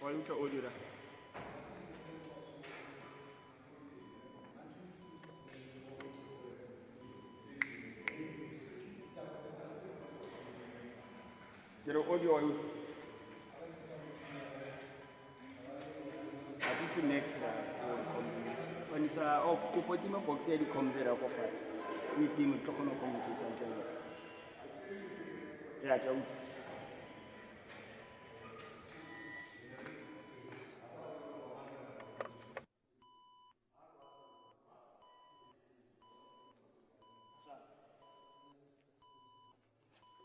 Wa utlwa audio da? Ke re audio wa utlwa? Ha ke utlwe next la ko di-comms. Kwanisa oh kopo tima box ya di-comms e ko fatshe. O itime tlo kgona ho communicate hantle le. Ya ke a utlwa.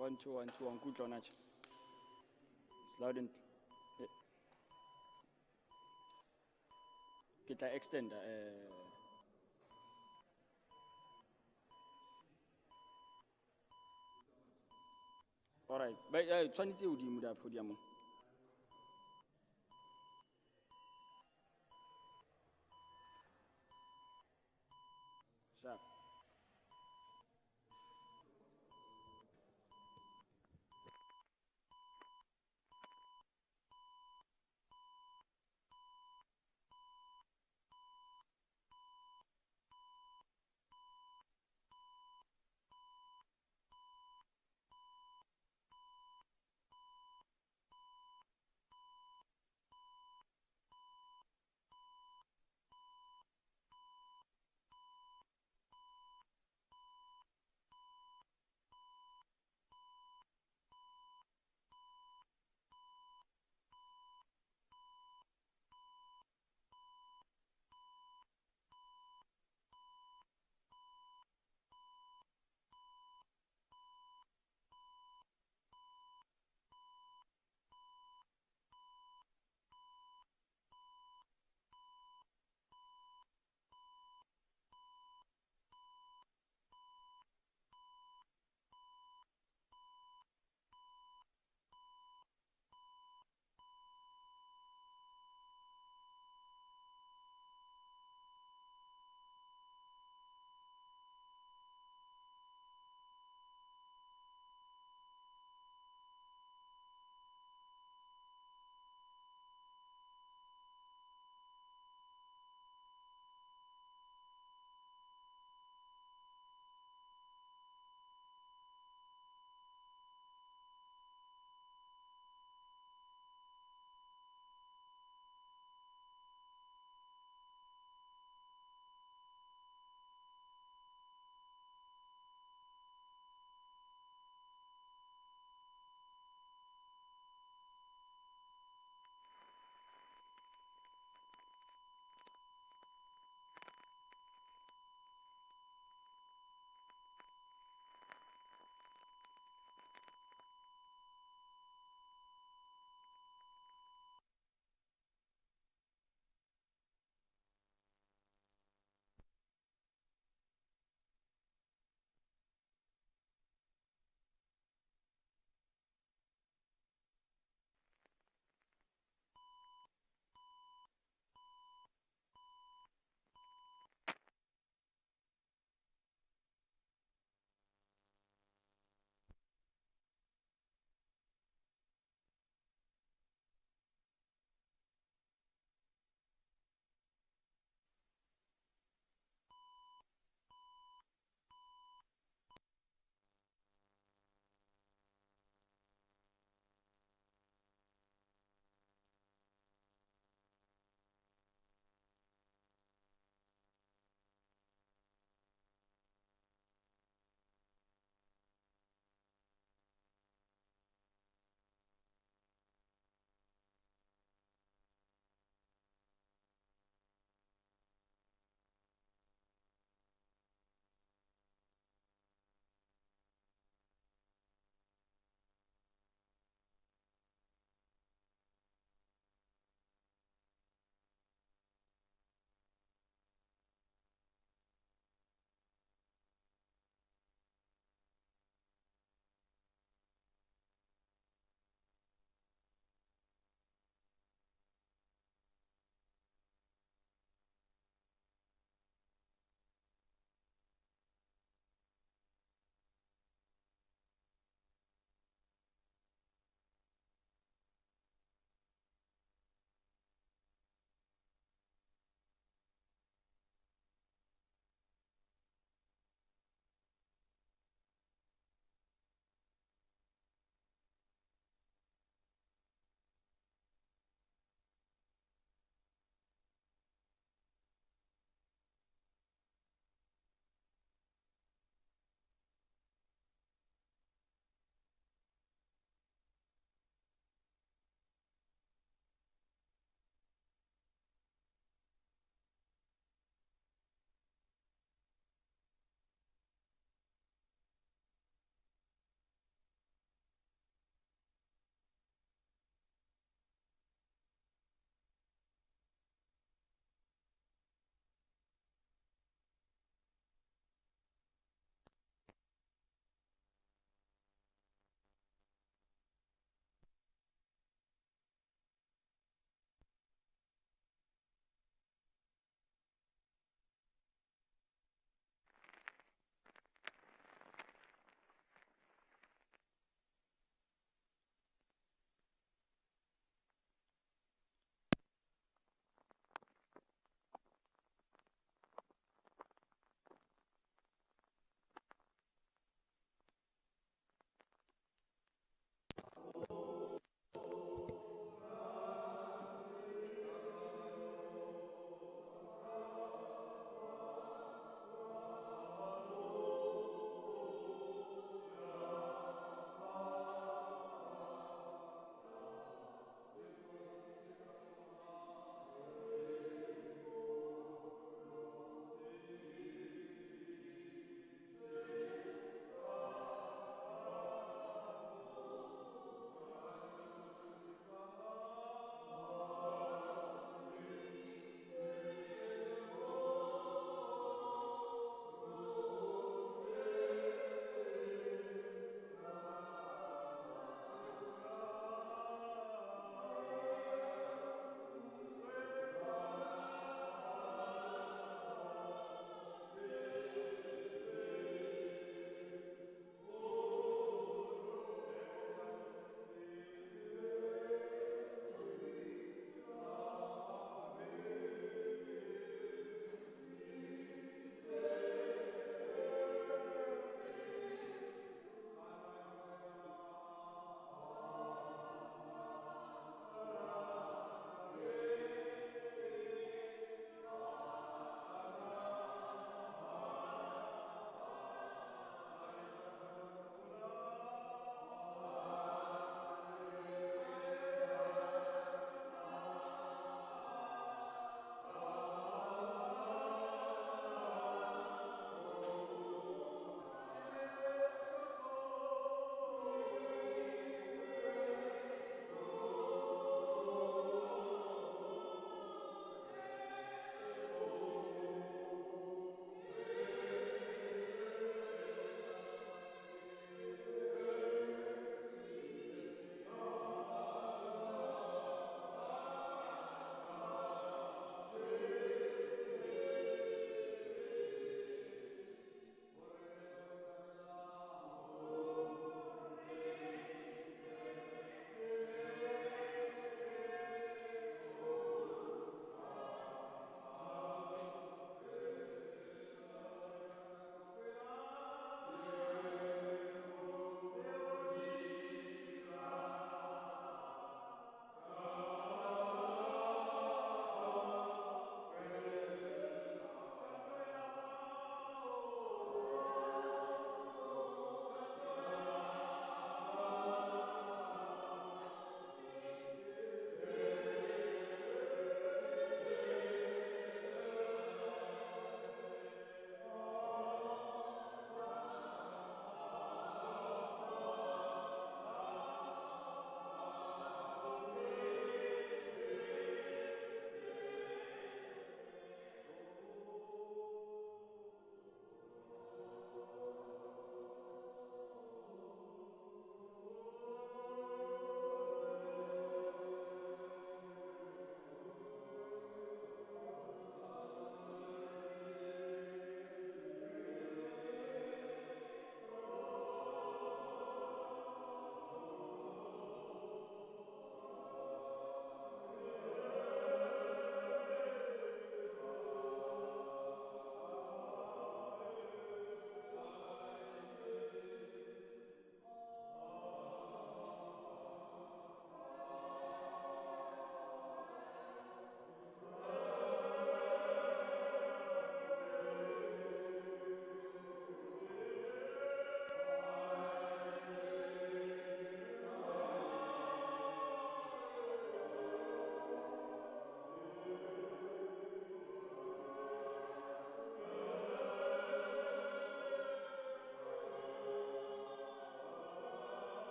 One, two, one, two, wa nkutlwa ona tjhe? It's loud and ke tla extenda all right ba tshwanetse hodimo da podium. Sharp.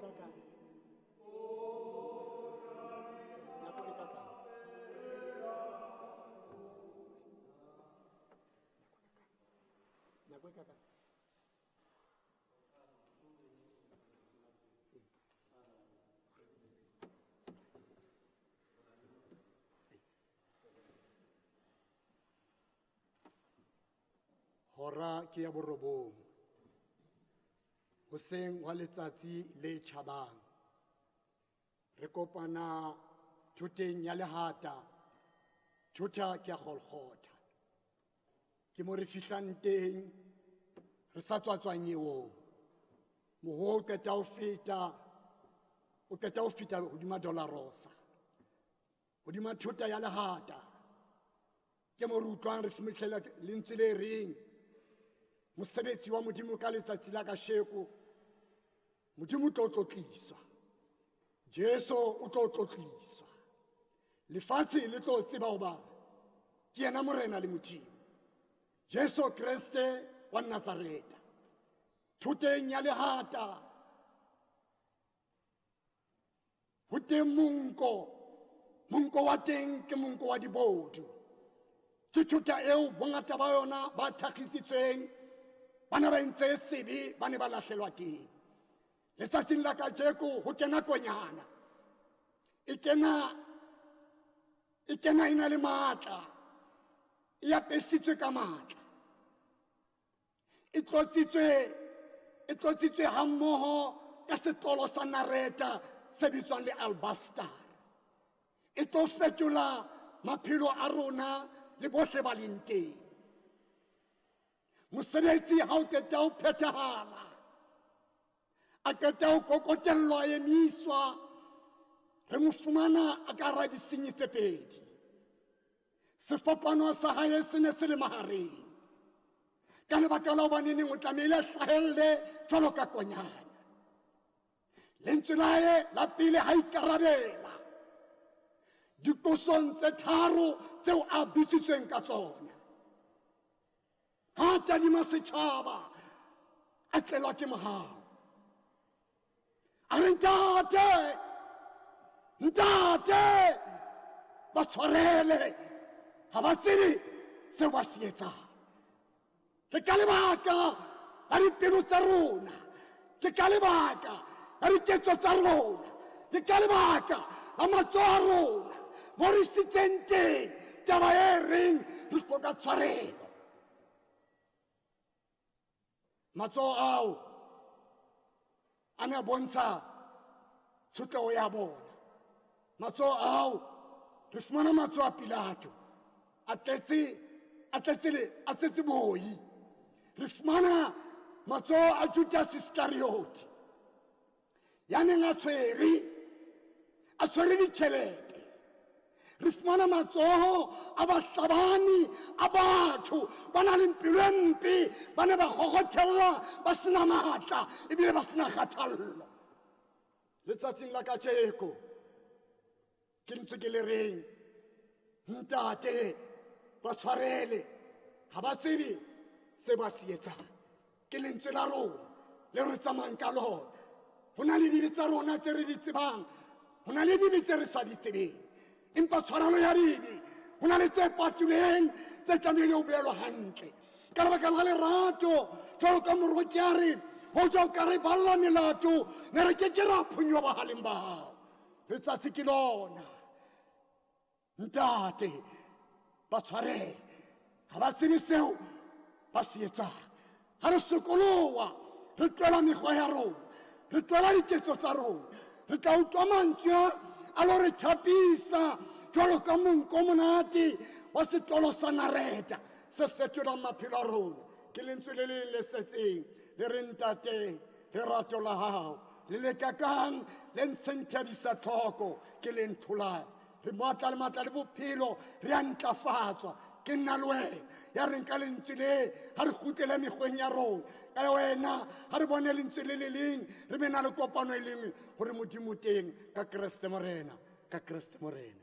kakang? Nako e kakang? Nako e kakang? Hora ke ya borobong. Hoseng hwa letsatsi le tjhabang. Re kopana thoteng ya lehata. Thota ke ya Golgotha. Ke mo re fihlang teng, re sa tswa nyewong. Moho o qeta ho feta, o qeta ho feta hodima Dolorosa. Hodima thota ya lehata. Ke mo re utlwang re fihlela lentswe le reng mosebetsi wa Modimo ka letsatsi la kasheko, Modimo o tlo tlotliswa, Jesu o tlo tlotliswa, lefatshe le tlo tseba hoba ke yena Morena le Modimo, Jesu Kreste wa Nazareta. Thoteng ya lehata ho teng monko, monko wa teng ke monko wa dibodu. Ke thota eo bongata ba yona ba thakgisitsweng, ba ne ba entse sebe, ba ne ba lahlelwa teng. Letsatsing la kajeko ho kena konyana, e kena, e kena e na le matla, e apesitswe ka matla, e tlotsitswe, e tlotsitswe hammoho ka setlolo sa nareta se bitswang le alabaster. E tlo fetola maphelo a rona le bohle ba leng teng. Mosebetsi ha o qeta ho phethahala, a qeta ho kokotellwa, a emiswa, re mo fumana a ka hara disenyi tse pedi. Sefapano sa hae se ne se le mahareng. Ka lebaka la hobane neng o tlamehile a hlahelle jwalo ka konyana. Lentswe la hae la pele ha ikarabela diqosong tse tharo tseo a bitsitsweng ka tsona. Ha tadima setjhaba, a tlelwa ke mohau. A re, ntate, ntate, ba tshwarele, ha ba tsebe seo ba se etsang. Ke ka lebaka la dipelo tsa rona, ke ka lebaka la diketso tsa rona, ke ka lebaka la matsoho a rona mo re sitseng teng taba e reng re hloka tshwarelo. Matsoho ao a ne a bontsha tshotleho ya bona. Matsoho ao re fumana matsoho a Pilato a tletse, a tletse le, a tletse boi. Re fumana matsoho a Judas Iscariot ya neng a tshwere, a tshwere ditjhelete. Re fumana matsoho a bahlabani a batho ba nang le pelo e mpe, ba ne ba kgokgothella ba sena matla ebile ba sena kgathallo. Letsatsing la kajeko ke ntse ke le reng, ntate ba tshwarele, ha ba tsebe se ba se etsang. Ke lentswe la rona le re tsamayang ka lona. Ho na le dibe tsa rona tse re di tsebang, ho na le dibe tse re sa di tsebeng, empa tshwarelo ya dibe ho na le tse patilweng tse tlamehile ho beelwa hantle. Ka lebaka la lerato, jwalo ka moroki a re, hoja o ka re balla melato, ne re ke ke ra phonyoha bohaleng ba hao. Letsatsi ke lona, ntate ba tshwarele, ha ba tsebe seo ba se etsang. Ha re sokoloha, re tlohela mekgwa ya rona, re tlohela diketso tsa rona, re tla utlwa mantswe a lo re thapisa jwalo ka monko o monate wa setlolo sa nareta se fetolang maphelo a rona. Ke lentswe le leng le setseng le re, ntate, lerato la hao le le kakang le ntsheng thabisa tlhoko ke le ntholang. Re matla le matla le bophelo, re a ntlafatswa. Ke nna le wena ya reng ka lentswe le, ha re kgutlele mekgweng ya rona. Ka le wena ha re bone lentswe le le leng, re be na le kopano e lengwe hore Modimo teng ka Kreste Morena, ka Kreste Morena.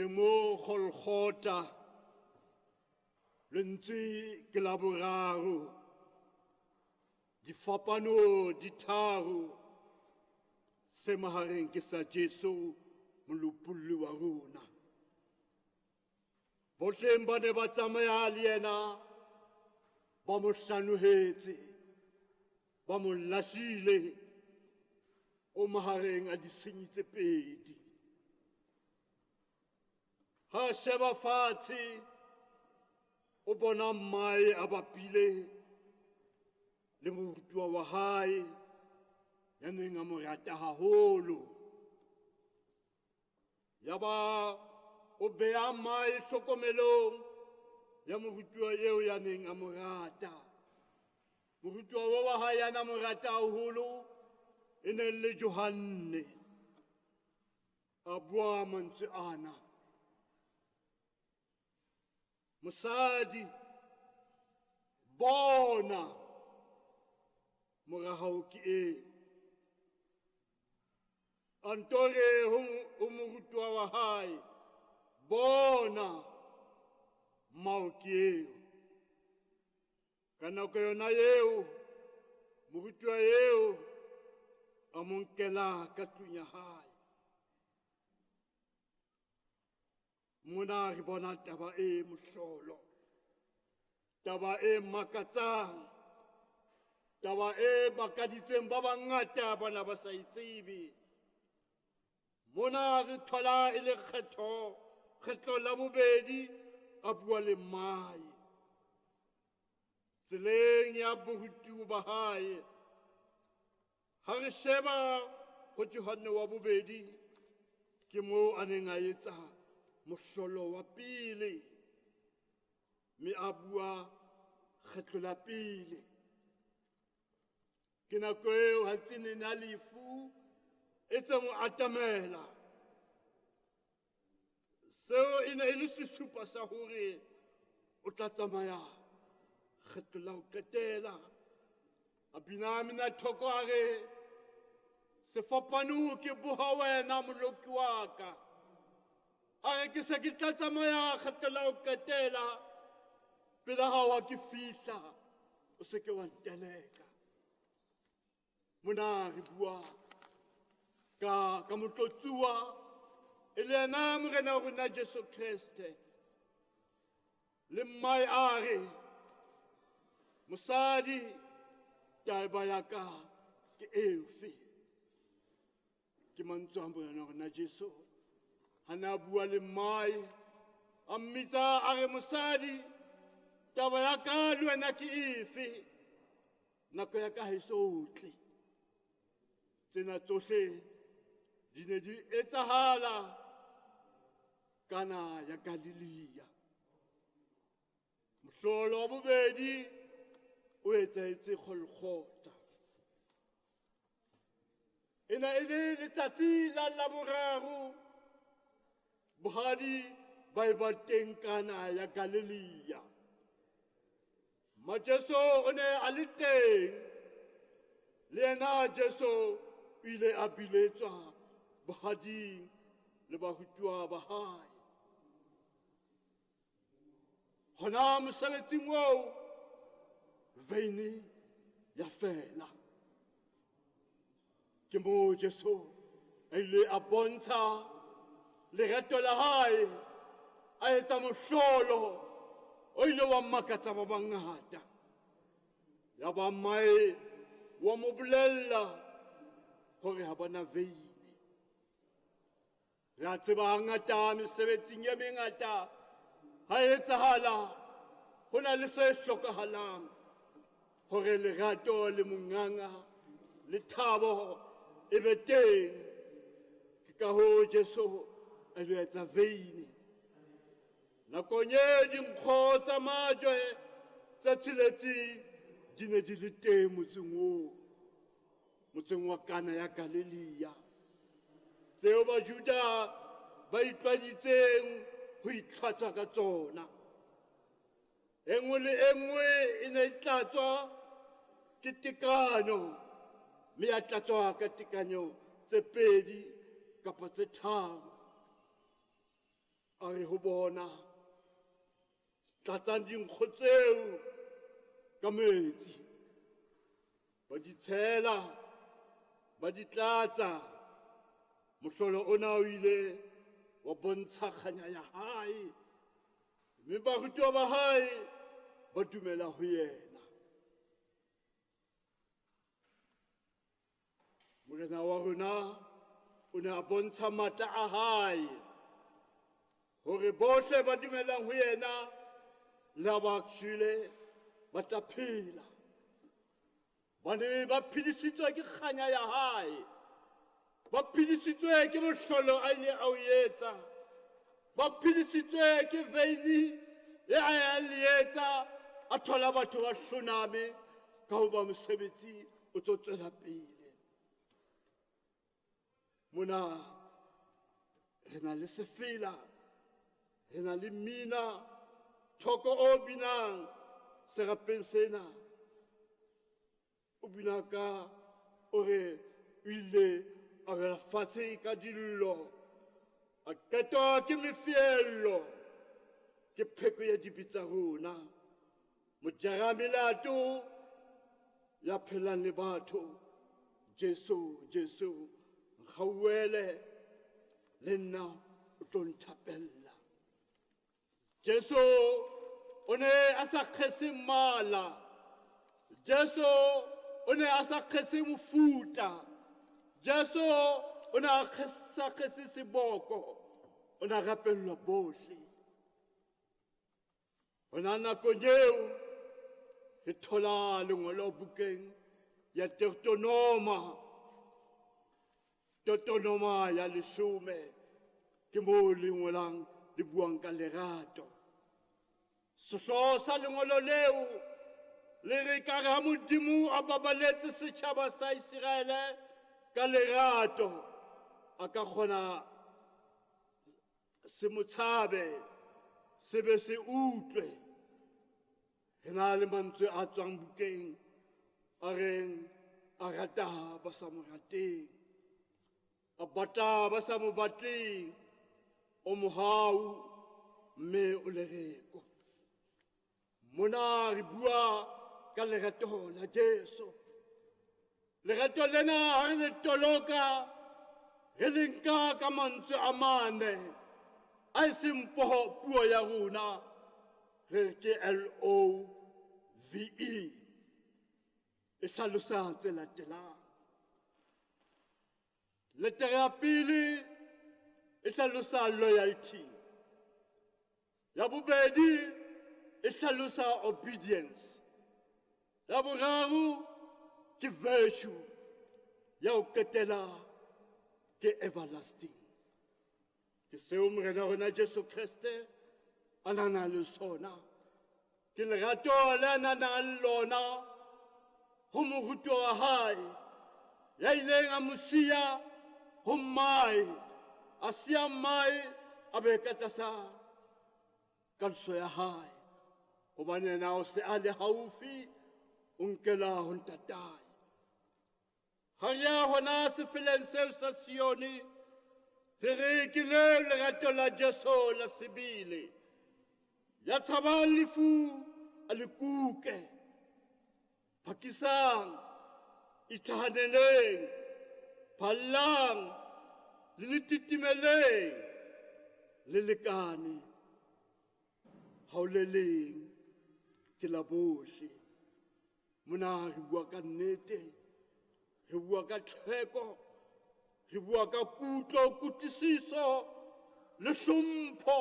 Re mo Golgotha, lentswe ke la boraro, difapano di tharo, se mahareng ke sa Jesu molopolli wa rona. Bohleng ba ne ba tsamaya le yena ba mo hlanohetse, ba mo lahlile, o mahareng a disenyi tse pedi. Ha sheba fatshe o bona mmae a bapile le morutuwa wa hae ya neng a mo rata haholo. Yaba o beha mmae hlokomelong ya morutuwa eo ya neng a mo rata. Morutuwa wa wa hae ya na mo rata haholo e ne le Johanne. A bua mantswe ana: Mosadi, bona mora hao ke eo. A nto re ho morutuwa wa hae: Bona mmao ke eo. Ka nako yona eo morutuwa eo a mo nkela ka tlung ya hae. Mona re bona taba e mohlolo, taba e makatsang, taba e makaditseng ba bangata bana ba sa e tsebe. Mona re thola e le kgetho, kgetlo la bobedi a bua le mmae tseleng ya borutuwa ba hae. Ha re sheba ho Johanne wa bobedi, ke moo a neng a etsa mohlolo wa pele, mme a bua kgetlo la pele. Ke nako eo ha tseneng ya lefu e tse mo atamela. Seo e ne e le sesupo sa hore o tla tsamaya kgetlo la ho qetela. A bina mina thoko a re: Sefapano ke boha wena moloki wa ka. A re ke se ke tla tsamaya kgetlo la ho qetela, pele hao ha ke fihla o se ke wa nteleka. Mona re bua ka motlotsuwa e le yena Morena wa rona Jesu Kreste. Le mmae a re: Mosadi, taba ya ka ke efe? Ke mantswe a Morena wa rona Jesu ha na bua le mmae, a mmitsa a re: Mosadi, taba ya ka le wena ke efe? Nako ya ka ha e so tle. Tsena tsohle di ne di etsahala Kana ya Galilea. Mohlolo wa bobedi o etsahetse Golgotha. E ne e le letsatsi la Laboraro, bohadi ba eba teng Kana ya Galilea. Ma Jesu o ne a le teng, le yena Jesu o ile a biletswa bohading le barutuwa ba hae. Hona mosebetsing oo veine ya fela. Ke moo Jesu a ile a bontsha lerato la hae, a etsa mohlolo o ile wa makatsa ba bangata. Ya ba mmae wa mo bolella hore ha bona veine. Re a tseba hangata mesebetsing e mengata ha etsahala ho na le se hlokahalang hore lerato le monganga le thabo e be teng. Ke ka hoo Jesu a lo etsa veine. Nakong e dinkgo tsa majwe tse tsheletseng di ne di le teng motseng oo, motseng wa Kana ya Galilea, tseo Bajuda ba itlwaditseng ho itlhatswa ka tsona. E nngwe le e nngwe e ne e tlatswa ke tekanyo, mme ya tlatswa ka tekanyo tse pedi kapa tse tharo. A re ho bona, tlatsang dinkgo tseo ka metsi. Ba di tshela, ba di tlatsa. Mohlolo ona o ile wa bontsha kganya ya hae, mme barutiwa ba hae ba dumela ho yena. Morena wa rona o ne a bontsha matla a hae hore bohle ba dumelang ho yena le ha ba shwele ba tla phela. Ba ne ba phedisitswe ke kganya ya hae, ba phedisitswe ke mohlolo a ile a o etsa, ba phedisitswe ke veini e a ya le etsa, a thola batho ba hloname ka hoba mosebetsi o tlo tswela pele. Mona re na le sefela, re na le mmina, thoko o binang serapeng sena. O bina ka o re o ile a wela fatshe ka dillo, a qetwa ke mefiello, ke pheko ya dibe tsa rona. Mojara melato ya phelang le batho, Jesu, Jesu, nkgauwele le nna o tlo nthapella. Jesu o ne a sa kgese mmala, Jesu o ne a sa kgese mofuta, Jesu o ne a sa kgese seboko, o ne a rapellwa bohle. Hona nakong eo re thola lengolo bukeng ya Deuteronoma, Deuteronoma ya leshome, ke moo le ngolang le buang ka lerato. Sehlooho sa lengolo leo le re ka re ha Modimo a babaletse setjhaba sa Iseraele ka lerato, a ka kgona se mo tshabe, se be se utlwe. Re na le mantswe a tswang bukeng a reng a rata ba sa mo rateng, a batla ba sa mo batleng, o mohau mme o lereko. Mona re bua ka lerato la Jesu. Lerato lena ha re le toloka, re le nka ka mantswe a mane a e seng puo ya rona, re ke L O V E. E hlalosa tse latelang. Letere ya pele e hlalosa loyalty. Ya bobedi e hlalosa obedience. Ya boraro ke virtue. Ya ho qetela ke everlasting. Ke seo Morena rona Jesu Kreste a nang le sona. Ke lerato le a nang le lona ho moruti wa hae, ya ileng a mo siya ho mmae, a siya mmae a be ka tlasa kalso ya hae, hobane yena o se a le haufi, o nkela ho ntatae. Ha re ya hona sefeleng seo sa Sione, re re ke leo lerato la Jesu la sebele. Ya tshabang lefu a le kuke. Phakisang, itlhahaneleng, phallang, le le titimeleng, le lekane. Ha o le leng, ke la bohle. Mona re bua ka nnete, re bua ka tlhweko, re bua ka kutlo, kutlwisiso le hlompho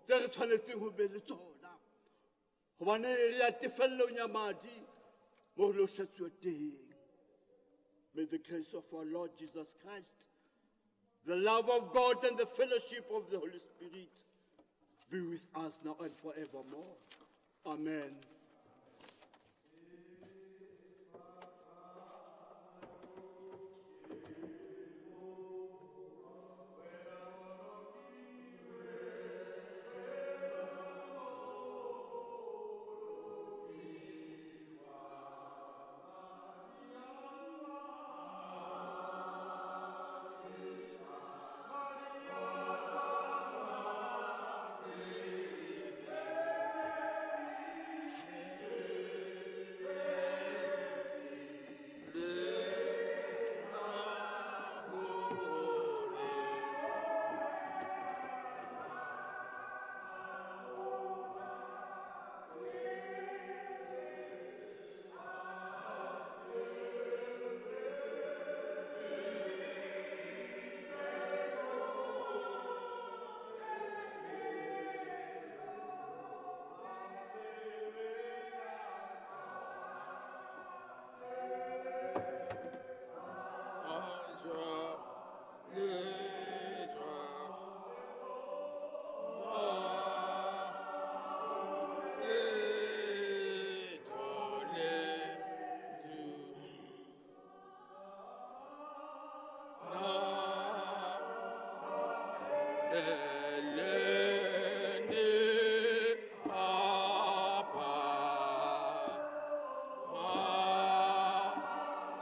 tse re tshwanetseng ho be le tsona. Hobane re ya tefellong ya madi mo re lo hlatsuwa teng. May the grace of our Lord Jesus Christ, the love of God and the fellowship of the Holy Spirit be with us now and forevermore. Amen.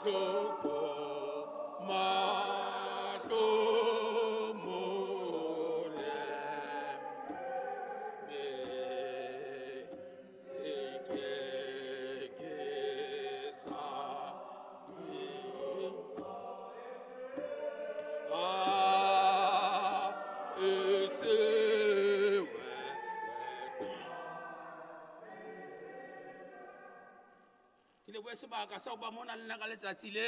Mahloko, mahlomole, me se ke ke sa a e se we. Ke lebohe sebaka sa ho ba mona le nna ka letsatsi le,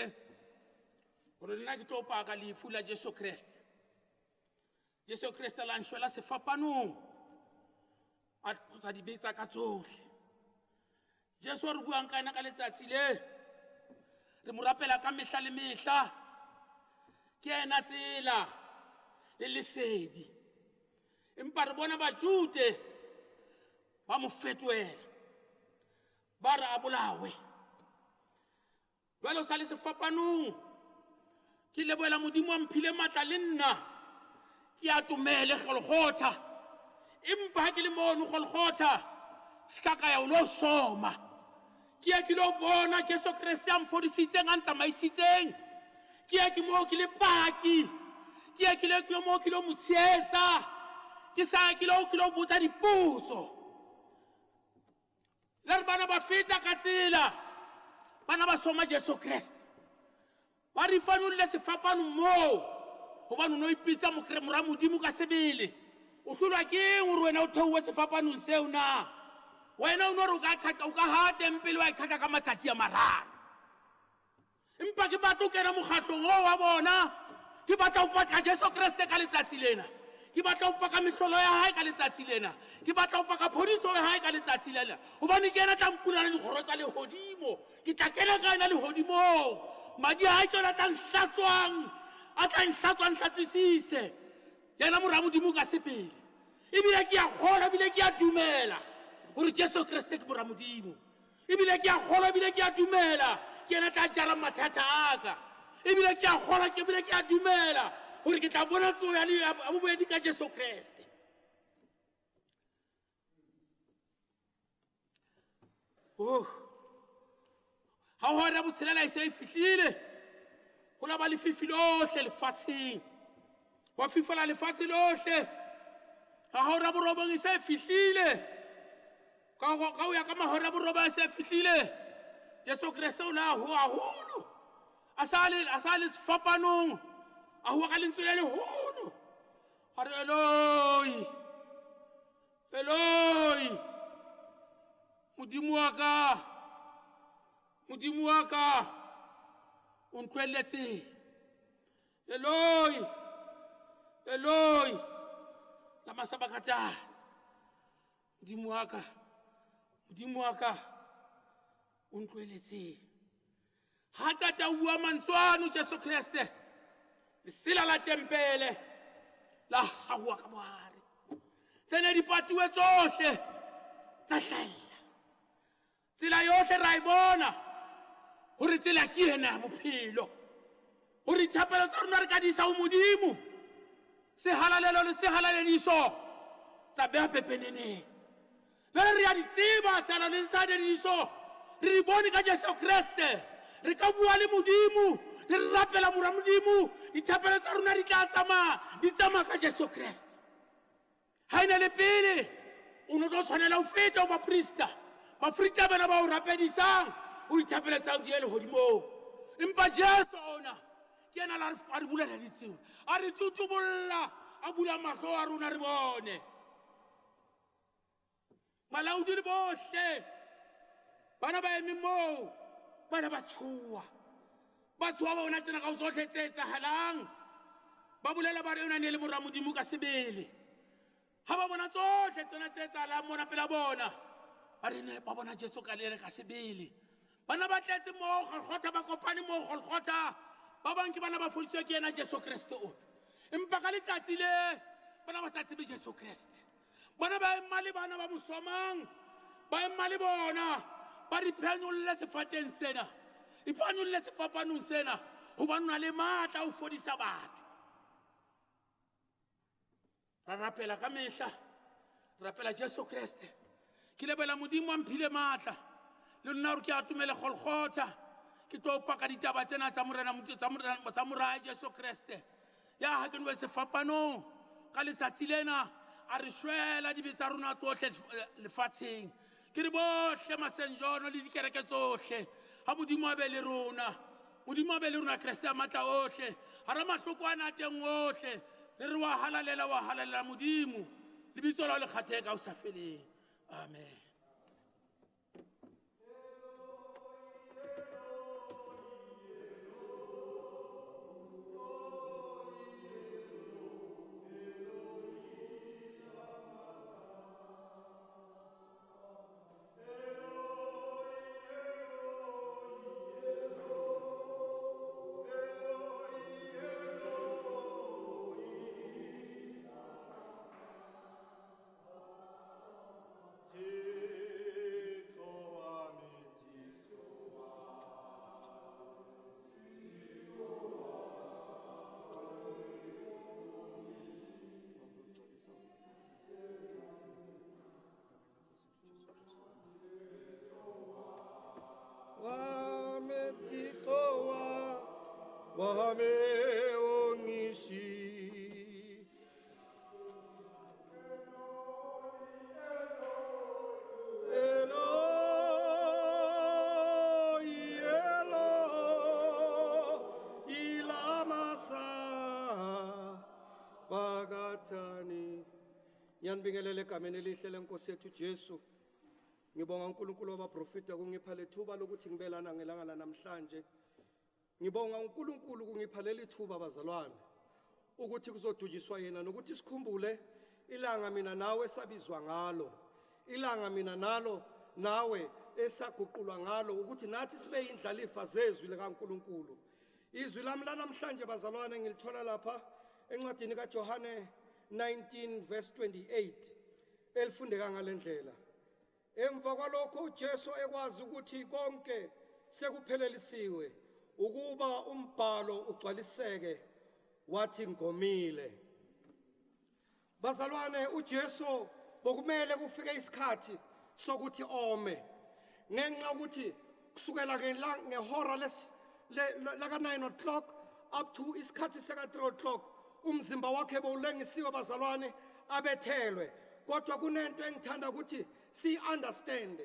hore le nna ke tlo paka lefu la Jesu Kreste. Jesu Kreste la nshwela sefapanong, a tlosa dibe tsa ka tsohle. Jesu re buang ka ena ka letsatsi le, re mo rapela ka mehla le mehla. Ke ena tsela le lesedi. Empa re bona Bajude ba mo fetohela, ba re a bolawe. Jwale o sa le sefapanong, ke lebohela Modimo a mphile matla le nna, ke atomele Golgotha. Empa ha ke le mono Golgotha, se ka ka ya o lo soma. Ke ya ke lo bona Jesu Kreste a mfodisitseng, a ntsamaisitseng. Ke ya ke moo ke le paki. Ke ya ke le ke moo ke lo mo tshehetsa. Ke sa ke lo ke lo botsa dipotso. Le re bana ba feta ka tsela, bana ba soma Jesu Kreste. Ba re fanolle sefapano moo, hobane o no ipitsa mora Modimo ka sebele. O hlolwa ke eng hore wena o theohe sefapanong seo na? Wena o no re o ka qhaqha, o ka ha tempele wa e qhaqha ka matsatsi a mararo. Empa ke batla ho kena mokgatlong oo wa bona. Ke batla ho paka Jesu Kreste ka letsatsi lena. Ke batla ho paka mehlolo ya hae ka letsatsi lena. Ke batla ho paka phodiso ya hae ka letsatsi lena. Hobane ke yena tla mpulana dikgoro tsa lehodimo. Ke tla kena ka yena lehodimong. Madi a hae ke yona a tla nhlatswang, a tla nhlatswang, nhlatswisise. Yena mora Modimo ka sebele. Ebile ke a kgolwa, ebile ke a dumela hore Jesu Kreste ke mora Modimo. Ebile ke a kgolwa, ebile ke a dumela ke yena tla jarang mathata a ka. Ebile ke a kgolwa, ebile ke a dumela hore ke tla bona tsoho ya bobedi ka Jesu Kreste. Oh. Ha hora ya botshelela e se e fihlile, ho la ba lefifi lohle lefatsheng. Hwa fifala lefatshe lohle. Ha hora ya borobong e se e fihlile, ka ho ya ka mahora ya borobong e se e fihlile, Jesu Kreste o la hoa haholo. A sa le sefapanong, a hoa ka lentswe le leholo. A re, Eloi, Eloi, Modimo wa ka, Modimo wa ka, o ntlohelletseng. Eloi, Eloi, lama sabakatane. Modimo wa ka, Modimo wa ka, o ntlohelletseng. Ha qeta ho bua mantswe ano Jesu Kreste, lesela la tempele la hahoa ka bohare. Tsene di patuwe tsohle tsa hlahella. Tsela yohle ra e bona hore tsela ke ena ya bophelo. Hore dithapelo tsa rona re ka di isa ho Modimo. Sehalalelo le sehalalediso tsa beha pepeneneng. Jwale re a di tseba sehalalelo le sehalalediso, re di bone ka Jesu Kreste. Re ka bua le Modimo, re rapela mora Modimo, dithapelo tsa rona di tla tsamaya, di tsamaya ka Jesu Kreste. Ha e ne le pele, o no tlo tshwanela ho feta ho baprista. Baprista bana ba o rapedisang, o dithapelo tsa hao di ye lehodimong. Empa Jesu ona ke yena a re bulela ditsela, a re tutubolla, a bula mahlo a rona re bone. Balaodi le bohle bana ba eme moo, bana ba tshoha, ba tshoha ba bona tsena ka tsohle tse etsahalang. Ba bolela ba re ona ne le mora Modimo ka sebele. Ha ba bona tsohle tsena tse etsahalang mona pela bona, ba re ne ba bona Jesu ka lere ka sebele. Bana ba tletse moo Golgotha, ba kopane moo Golgotha. Ba bang ke bana ba fodisitswe ke yena Jesu Kreste o. Empa ka letsatsi le bana ba sa tsebe Jesu Kreste. Bona ba ema le bana ba mosomang, ba ema le bona, ba re phanyolle sefateng sena, iphanyolle sefapanong sena, hobane o na le matla a ho fodisa batho. Ra rapela ka mehla, rapela Jesu Kreste. Ke lebela Modimo a mphile matla, le nna hore ke atomele Golgotha. Ke tlo paka ditaba tsena tsa Morena tsa Morena tsa Mora Jesu Kreste. Ya ha ke nwe sefapanong ka letsatsi lena a re shwela dibe tsa rona tsohle lefatsheng. Ke re bohle masenjono le dikereke tsohle ha Modimo a be le rona. Modimo a be le rona Kreste a matla ohle. Hara mahloko ana a teng ohle. Re re wa halalela wa halalela Modimo. Lebitso la hao le kgathehe ka ho sa feleng. Amen. Ngiyanibingelela egameni elihle lenkosi yethu Jesu. Ngibonga uNkulunkulu wabaprofita kungipha lethuba lokuthi ngibelana ngelanga lanamhlanje. Ngibonga uNkulunkulu kungipha leli thuba bazalwane ukuthi kuzodujiswa yena nokuthi sikhumbule ilanga mina nawe sabizwa ngalo. Ilanga mina nalo nawe esaguqulwa ngalo ukuthi nathi sibe indlalifa zezwi likaNkulunkulu. Izwi lami lanamhlanje bazalwane ngilithola lapha encwadini kaJohane 19 verse 28 elifundeka ngalendlela. Emva kwalokho uJesu ekwazi ukuthi konke sekuphelelisiwe ukuba umbhalo ugcwaliseke wathi ngomile. Bazalwane uJesu bokumele kufike isikhathi sokuthi ome ngenxa ukuthi kusukela ngehora laka 9 o'clock up to isikhathi seka 3 o'clock umzimba wakhe bowulengisiwe bazalwane abethelwe. Kodwa kunento engithanda ukuthi si understand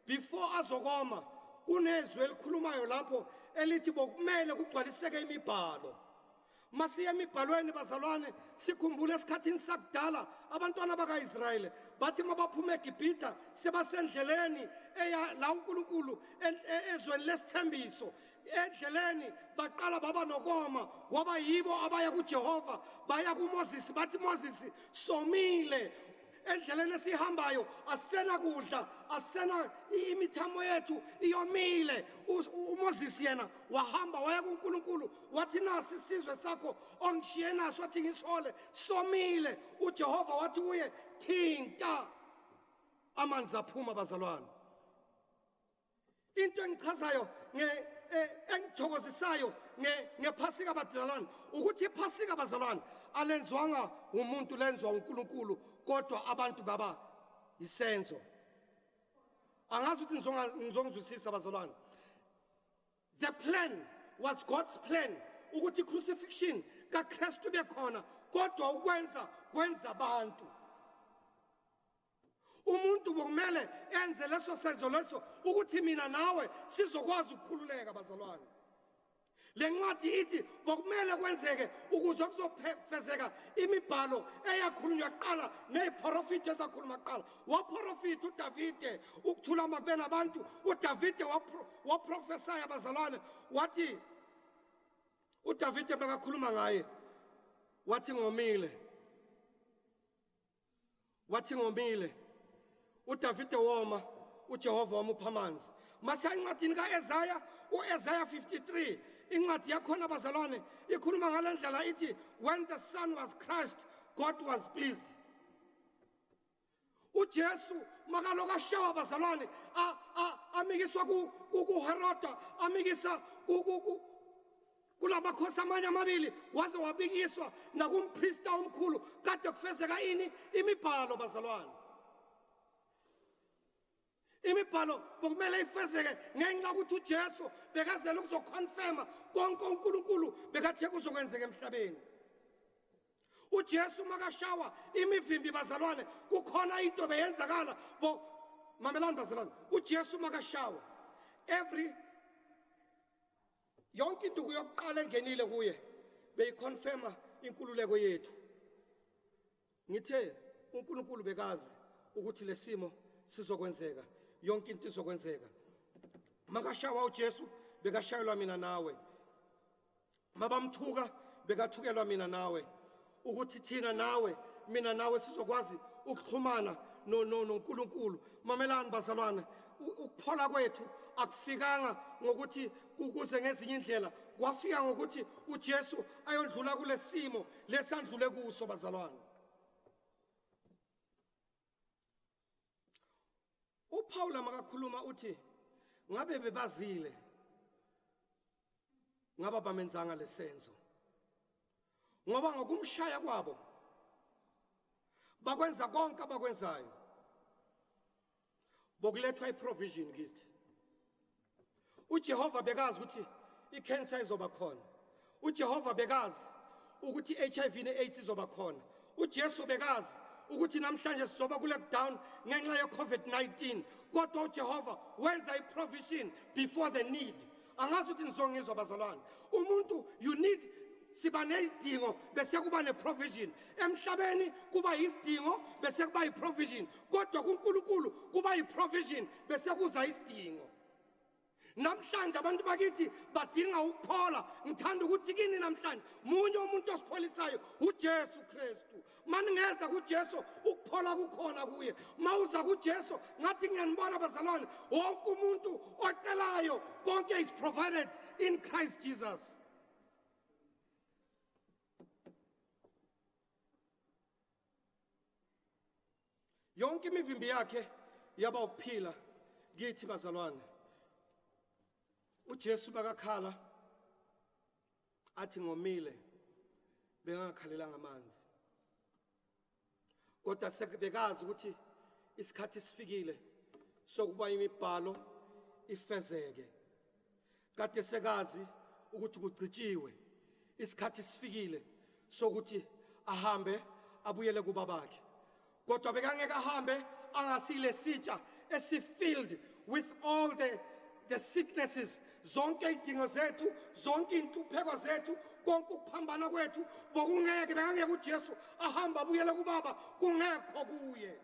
before azokoma kunezwi elikhulumayo lapho elithi bokumele kugcwaliseke imibhalo. Masiye emibhalweni bazalwane sikhumbule esikhathini sakudala abantwana bakaIsrayeli bathi mabaphuma eGibhitha sebasendleleni eya la uNkulunkulu ezweni lesithembiso endleleni baqala baba nokoma ngoba yibo abaya kuJehova baya kuMoses bathi Moses somile endleleni esihambayo asena kudla asena imithamo yethu iyomile. uMoses yena wahamba waya kuNkulunkulu wathi nasi isizwe sakho ongishiye naso wathi ngisihole somile. uJehova wathi kuye thinta amanzi aphuma bazalwane. Into engichazayo engithokozisayo ngephasika bazalwane ukuthi iphasika bazalwane alenzwanga umuntu lenzwa uNkulunkulu kodwa abantu baba isenzo. Angazi ukuthi ngizongizwisisa bazalwane. The plan was God's plan ukuthi crucifixion kaKristu ibe khona kodwa ukwenza kwenza abantu. Umuntu bokumele enze leso senzo leso ukuthi mina nawe sizokwazi ukukhululeka bazalwane. Le ncwadi ithi bokumele kwenzeke ukuze kuzofezeka imibhalo eyakhulunywa kuqala neziprofeti ezakhuluma kuqala. Waprofeta uDavide ukuthula makube nabantu. uDavide waprofesaya bazalwane wathi uDavide bekakhuluma ngaye wathi ngomile. Wathi ngomile. uDavide woma uJehova wamupha amanzi. Masiya encwadini kaEsaya uEsaya 53 incwadi yakhona bazalwane ikhuluma ngalendlela ithi when the son was crushed God was pleased. uJesu makaloku ashawa bazalwane amikiswa kuHeroda amikisa kulamakhosi amanye amabili waze wabikiswa nakumprista omkhulu kade kufezeka ini imibhalo bazalwane. Imibhalo bokumele ifezeke ngenxa yokuthi uJesu bekazele ukuzoconfirma konke uNkulunkulu bekathe kuzokwenzeka emhlabeni. UJesu makashawa imivimbi bazalwane kukhona into beyenzakala bo mamelani bazalwane uJesu makashawa every yonke induku yokuqala engenile kuye beyiconfirma inkululeko yethu. Ngithe uNkulunkulu bekazi ukuthi lesimo sizokwenzeka, yonke into izokwenzeka. Makashawa uJesu bekashayelwa mina nawe. Mabamthuka bekathukelwa mina nawe. Ukuthi thina nawe mina nawe sizokwazi ukuxhumana no no noNkulunkulu. Mamelani bazalwane, ukuphola kwethu akufikanga ngokuthi kuze ngezinye indlela, kwafika ngokuthi uJesu ayondlula kulesimo lesandlule kuso bazalwane. UPaul makakhuluma uthi ngabe bebazile ngaba bamenzanga lesenzo ngoba ngokumshaya kwabo bakwenza konke abakwenzayo bokulethwa iprovision kithi. uJehova bekazi ukuthi icancer izoba khona. uJehova bekazi ukuthi iHIV neAIDS izoba khona. uJesu bekazi ukuthi namhlanje sizoba ku lockdown ngenxa ye COVID-19, kodwa uJehova wenza iprovision before the need. Angazi ukuthi nizongizwa bazalwane. Umuntu you need siba nezidingo bese kuba neprovision. Emhlabeni kuba isidingo bese kuba iprovision, kodwa kuNkulunkulu kuba iprovision bese kuza isidingo. Namhlanje abantu bakithi badinga ukuphola. Ngithanda ukuthi kini namhlanje munye umuntu osipholisayo, uJesu Kristu. Maningeza kuJesu ukuphola kukhona kuye. Mawuza kuJesu ngathi ngiyanibona bazalwane, wonke umuntu ocelayo konke is provided in Christ Jesus. Yonke imivimbi yakhe yaba ukuphila kithi bazalwane. uJesu bakakhala athi ngomile, bengakhalelanga amanzi, kodwa sekubekazi ukuthi isikhathi sifikile sokuba imibhalo ifezeke. Kade sekazi ukuthi kugcitshiwe, isikhathi sifikile sokuthi ahambe abuyele kubabakhe, kodwa bekangeke ahambe angasile sitsha esifilled with all the sicknesses, zonke idingo zethu, zonke inhlupheko zethu, konke ukuphambana kwethu. Bokungeke bekangeke uJesu ahamba abuyele kubaba kungekho kuye.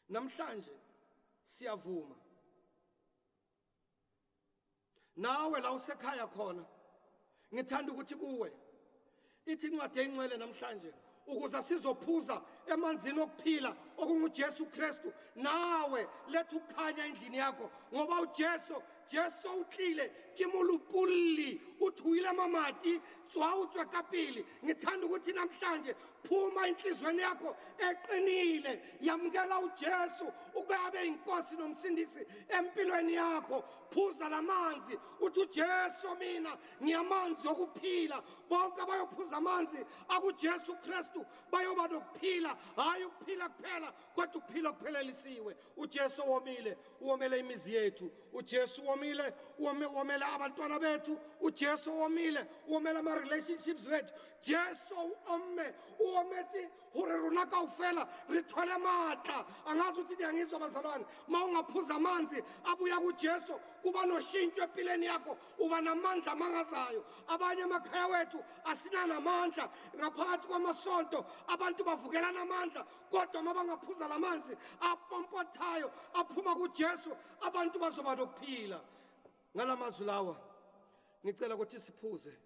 Namhlanje siyavuma nawe la usekhaya khona, ngithanda ukuthi kuwe ithi incwadi engcwele namhlanje ukuze sizophuza emanzini okuphila okunguJesu Kristu. Nawe letha ukukhanya endlini yakho, ngoba uJesu Jesu utlile ke molopolli o thuile mamati tswa o tswe ka pele. Ngithanda ukuthi namhlanje phuma enhlizweni yakho eqinile, yamukela uJesu ukube abe inkosi nomsindisi empilweni yakho. Phuza lamanzi uthi uJesu mina ngiyamanzi okuphila. Bonke abayophuza amanzi akuJesu Kristu bayoba nokuphila, hayi ukuphila kuphela kodwa ukuphila okuphelelisiwe. uJesu womile, uwomele imizi yethu. uJesu womile, womele abantwana bethu. uJesu womile, womele ama relationships wethu. Jesu omme uwometse hore rona kaofela re thole matla. Angazi ukuthi niyangizwa bazalwane, ma ungaphuza amanzi abuya kuJesu kuba noshintsho empilweni yakho, uba namandla amangazayo. Abanye emakhaya wethu asinanamandla, ngaphakathi kwamasonto abantu bavukelana amandla, kodwa uma bangaphuza lamanzi apompothayo aphuma kuJesu abantu bazoba nokuphila. Ngalamazwi lawa ngicela ukuthi siphuze.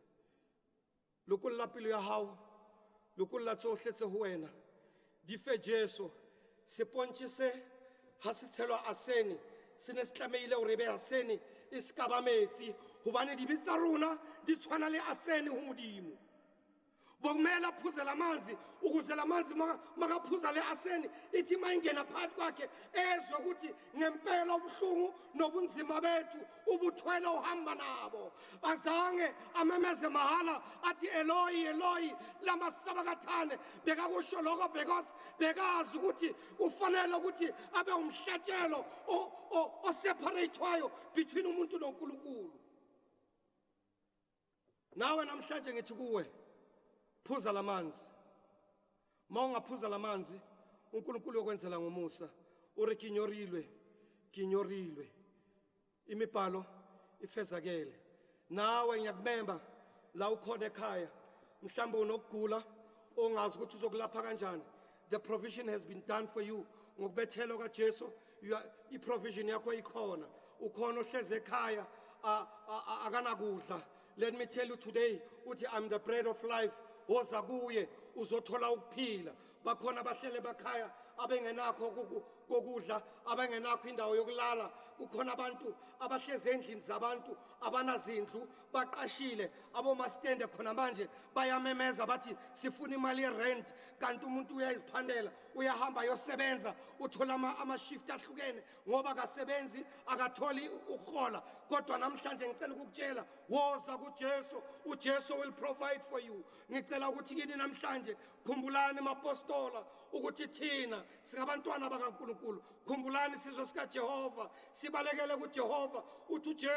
Lokolla pelo ya hao, lokolla tsohle tse ho wena, di fe Jesu. Sepontše se ha se tshelwa asene se ne se tlamehile hore e be asene e se ka ba metsi, hobane dibe tsa rona di tshwana le asene ho Modimo. Bokumele aphuze lamanzi ukuze lamanzi makaphuza le aseni ithi mayingena phakathi kwakhe ezwe ukuthi ngempela ubuhlungu nobunzima bethu ubuthwele uhamba nabo. Azange amemeze mahala athi Eloi Eloi lama sabakathane, bekakusho lokho because bekazi ukuthi ufanele ukuthi abe umhlatshelo oseparatewayo between umuntu noNkulunkulu. Nawe namhlanje ngithi kuwe, phuza lamanzi. Uma ungaphuza lamanzi, uNkulunkulu uyokwenzela ngomusa. Uri kinyorilwe, kinyorilwe. Imibhalo ifezakele. Nawe ngiyakumemba la ukhona ekhaya, mhlawumbe unokugula ongazi ukuthi uzokulapha kanjani. The provision has been done for you ngokubethelwa kaJesu. I-provision yakho ikhona. Ukhona ohleze ekhaya akanakudla. Let me tell you today, uthi I'm the bread of life. Woza kuye uzothola ukuphila. Bakhona abahlele bakhaya abengenakho kokudla, abengenakho indawo yokulala. Kukhona abantu abahlezi endlini zabantu abanazindlu, baqashile abomastende khona manje bayamemeza bathi sifuna imali ye-rent, kanti umuntu uyaziphandela, uyahamba ayosebenza, uthola ama-shift ahlukene ngoba akasebenzi, akatholi ukuhola. Kodwa namhlanje ngicela ukukutshela, woza kuJesu, uJesu will provide for you. Ngicela ukuthi kini namhlanje, khumbulani mapostola ukuthi thina singabantwana bakaNkulunkulu. Khumbulani sizwe sikaJehova, sibalekele kuJehova. Uthi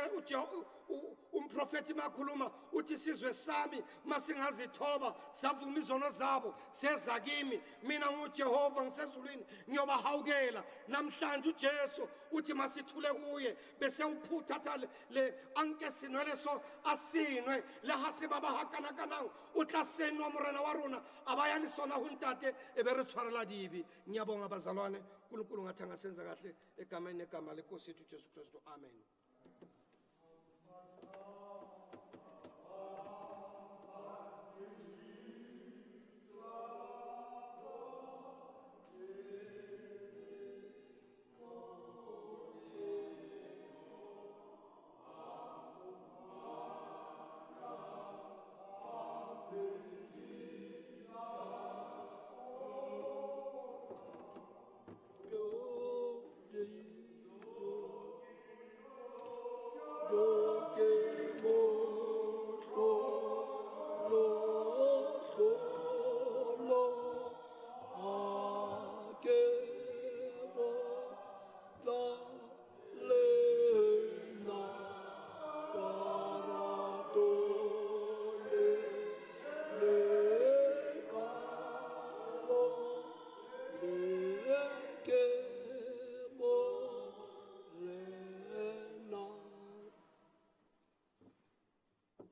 umprofeti makhuluma uthi sizwe sami masingazithoba savuma izono zabo seza kimi, mina nguJehova ngisezulwini ngiyobahawukela. Namhlanje uJesu uthi masithule kuye, bese uphuthatha le anke sinwele so asinwe le ha se ba ba hakanakanang o tla senwa morena wa rona a ba ya le sona ho ntate e be re tshwarela dibe. Ngiyabonga bazalwane, uNkulunkulu ngathi angasenza kahle egameni negama lenkosi yethu Jesu Kristu. Amen.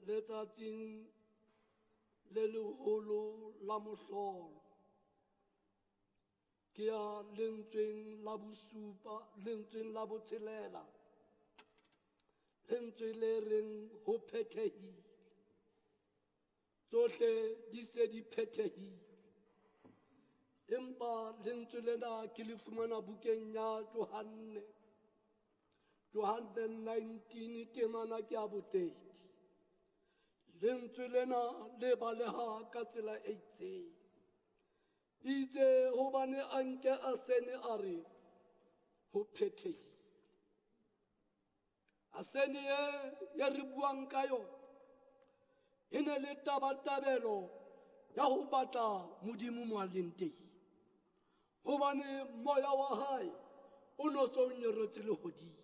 Letsatsing le leholo la mohlolo, ke ya lentsweng la bosupa, lentsweng la botshelela, lentswe le reng ho phethehile. Tsohle di se di phethehile. Empa lentswe lena ke le fumana bukeng ya Johanne. Johanne 19 temana ke ya boteti. Lentswe lena le baleha ka tsela e itseng. Itse hobane a nke a sene a re ho phethehile. A sene ye re buang ka yona e ne le tabatabelo ya ho batla Modimo mo a leng teng. Hobane moya wa hae o no so nyoretse lehodimo.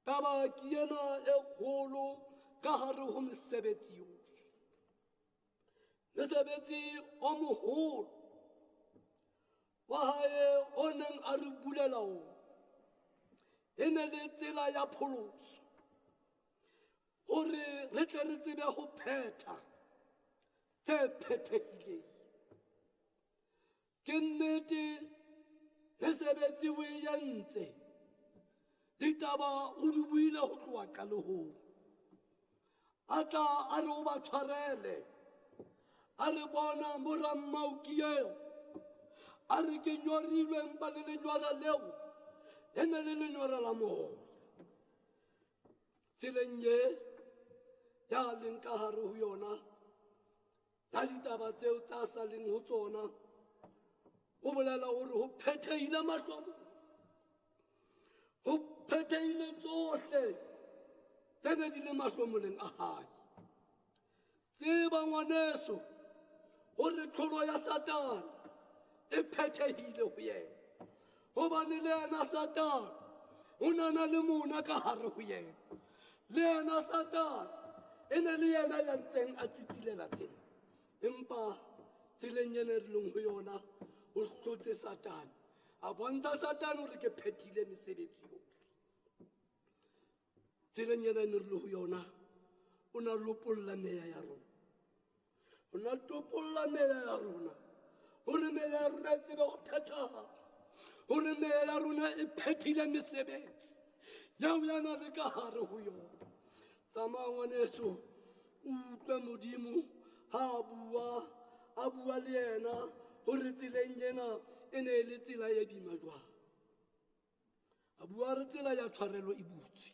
Taba ke ena e kgolo ka hare ho mesebetsi yohle. Mosebetsi o moholo wa hae o neng a re bulela ona e ne le tsela ya pholoso, hore re tle re tsebe ho phetha tse phethehileng. Ke nnete mesebetsi o e entse, ditaba o di buile ho tloha qalehong. A tla a re o ba tshwarele, a re bona mora mmao ke eo, a re ke nyorilwe empa le lenyora leo e ne le lenyora la moya. Tseleng ye ya leng ka hare ho yona Ka ditaba tseo tsa sa leng ho tsona, o bolela hore ho phethehile mahlomo. Ho phethehile tsohle tse ne di le mahlomoleng a hae. Tseba ngwaneso hore tlholo ya Satane e phethehile ho yena. Hobane le yena Satane o na na le mona ka hare ho yena. Le yena Satane e ne le yena ya ntseng a tsitsilela tsena. Empa tseleng ena re leng ho yona o hlotse Satane. A bontsha Satane hore ke phethile mesebetsi yohle. Tseleng ena ne re le ho yona o na lopolla meya ya rona. O na topolla meya ya rona hore meya ya rona e tsebe ho phethahala, hore meya ya rona e phethile mesebetsi yeo ya na le ka hare ho yona. Tsamaya ngwaneso, o utlwe Modimo ha a bua, a bua le yena hore tseleng ena e ne e le tsela e boima jwang. A bua re tsela ya tshwarelo e butswe.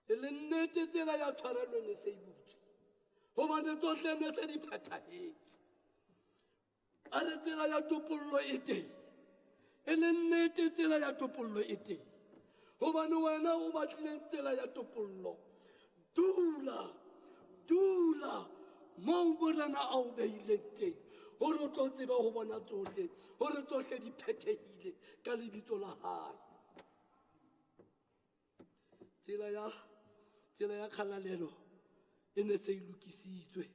E le nnete tsela ya tshwarelo e ne se e butswe. Hobane tsohle ne se di phethahetse. A re tsela ya topollo e teng. E le nnete tsela ya topollo e teng. Hobane wena o batlileng tsela ya topollo. Dula, dula moo Morena a o behileng teng. Hore o tlo tsebe ho bona tsohle, hore tsohle di phethehile ka lebitso la hae. Tsela ya, tsela ya kgalalelo e ne se e lokisitswe.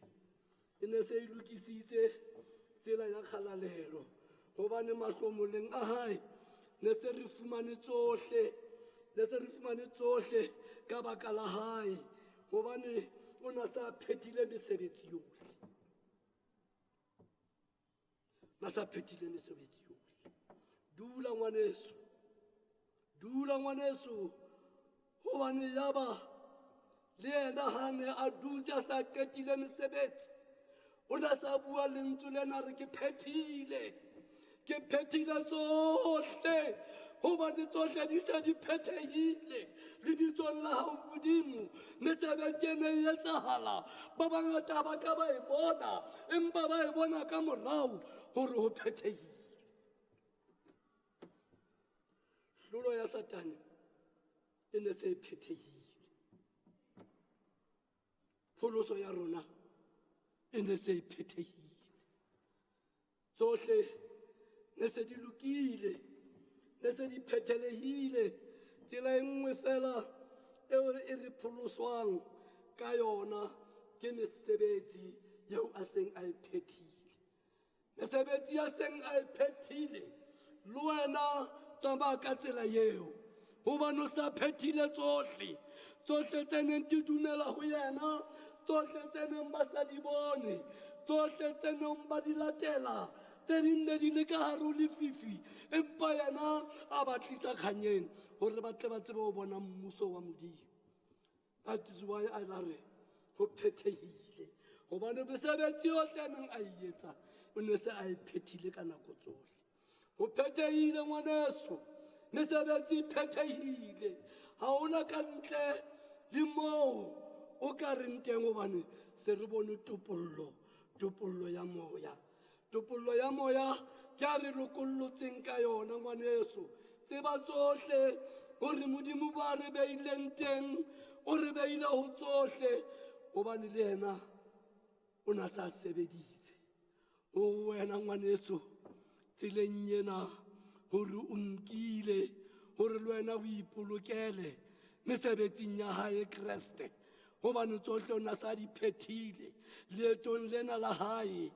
E ne se e lokisitse tsela ya kgalalelo. Hobane mahlomoleng a hae ne se re fumane tsohle, ne se re fumane tsohle ka baka la hae. Hobane o na sa phethile mesebetsi yohle. Na sa phethile mesebetsi yohle. Dula ngwaneso, dula ngwaneso, hobane yaba le yena ha ne a dutse a sa qetile mesebetsi, o na sa bua lentswe lena re ke phethile, ke phethile tsohle, hobane tsohle di se di phethehile lebitsong la hao Modimo. Mesebetsi e ne e etsahala, ba bangata ba ka ba e bona, empa ba e bona ka morao hore ho phethehile. Hlolo ya Satane e ne se e phethehile. Pholoso ya rona e ne se e phethehile. Tsohle ne se di lokile, ne se di phethelehile. Tsela e nngwe fela eo e re pholoswang ka yona ke mesebetsi eo a seng a e phethile. Mesebetsi ya seng a e phethile, le wena tsamaya ka tsela eo. Hobane o sa phethile tsohle, tsohle tse neng di dumela ho yena, tsohle tse neng ba sa di bone, tsohle tse neng ba di latela, tse ding ne di le ka hare ho lefifi, empa yena a ba tlisa kganyeng hore ba tle ba tsebe ho bona mmuso wa Modimo. That is why a la re ho phethehile, hobane mesebetsi yohle a neng a e etsa o ne se a e phethile ka nako tsohle. Ho phethehile ngwaneso, mesebetsi e phethehile. Ha hona ka ntle le moo o ka reng teng, hobane se re bone topollo, topollo ya moya. Topollo ya moya ke a re lokollotseng ka yona ngwaneso. Tseba tsohle hore Modimo ba re beileng teng, o re beile ho tsohle, hobane le yena o na sa sebeditse. O wena ngwaneso, tseleng ena hore o nkile hore le wena o ipolokele mesebetsing ya hae Kreste, hobane tsohle o na sa di phethile leetong lena la hae.